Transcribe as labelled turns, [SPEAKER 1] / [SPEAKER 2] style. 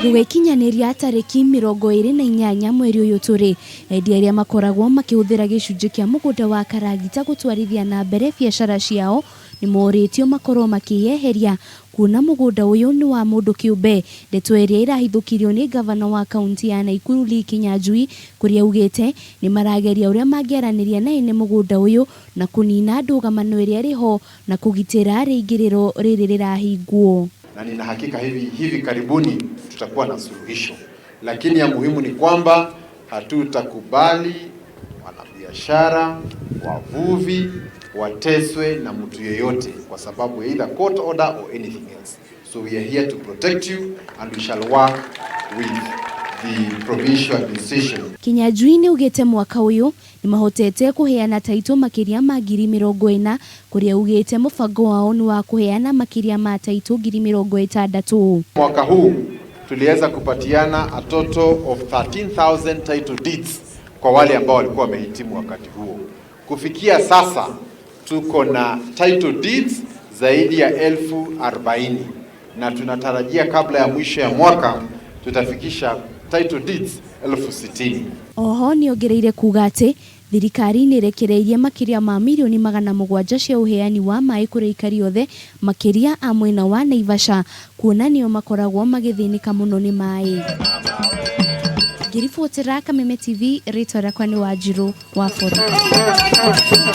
[SPEAKER 1] Gũgĩkinyanĩria tarĩki 28 mweri ũyũ tũrĩ, endia arĩa makoragwo makĩhũthĩra gĩcunjĩ kĩa mũgũnda wa Karagita gũtwarithia na mbere biacara ciao nĩ morĩtio makorwo makĩyeheria kuona mũgũnda ũyũ nĩ wa mũndũ kĩũmbe. Ndeto ĩrĩa ĩrahithũkirio nĩ ngavana wa kaunti ya Naikuru Lee Kinyanjui kũrĩa augĩte nĩ marageria ũrĩa mangĩaranĩria na ene mũgũnda ũyũ na kũnina ndũgamano ĩrĩa ĩrĩ ho na kũgitĩra rĩingĩrĩro rĩrĩ rĩrahingwo.
[SPEAKER 2] Na nina hakika hivi hivi karibuni tutakuwa na suluhisho, lakini ya muhimu ni kwamba hatutakubali wanabiashara, wavuvi wateswe na mtu yeyote kwa sababu either court order or anything else. So we are here to protect you and we shall work with the provincial administration.
[SPEAKER 1] Kinyanjui nĩ augĩte mwaka ũyũ nĩ mahotete kũheana taitũ makĩria ma 40,000, kũrĩa augĩte mũbango wao nĩ wa kũheana makĩria ma taitũ 60,000.
[SPEAKER 2] Mwaka huu tuliweza kupatiana a total of 13,000 title deeds kwa wale ambao walikuwa wamehitimu wakati huo. Kufikia sasa tuko na title deeds zaidi ya 40,000 na tunatarajia kabla ya mwisho ya mwaka tutafikisha title deeds 60,000.
[SPEAKER 1] Oho nĩongereire kuga atĩ thirikari nĩ ĩrekereirie makĩria ma mirioni 700 cia ũheani wa maĩ kũrĩ aikari othe, makĩria a mwena wa Naivasha, kuona nĩo makoragwo magĩthĩnĩka mũno nĩ maĩ. Ngĩribotera Kameme TV, rĩtwa rĩakwa nĩ Wanjirũ wa Bũrũri.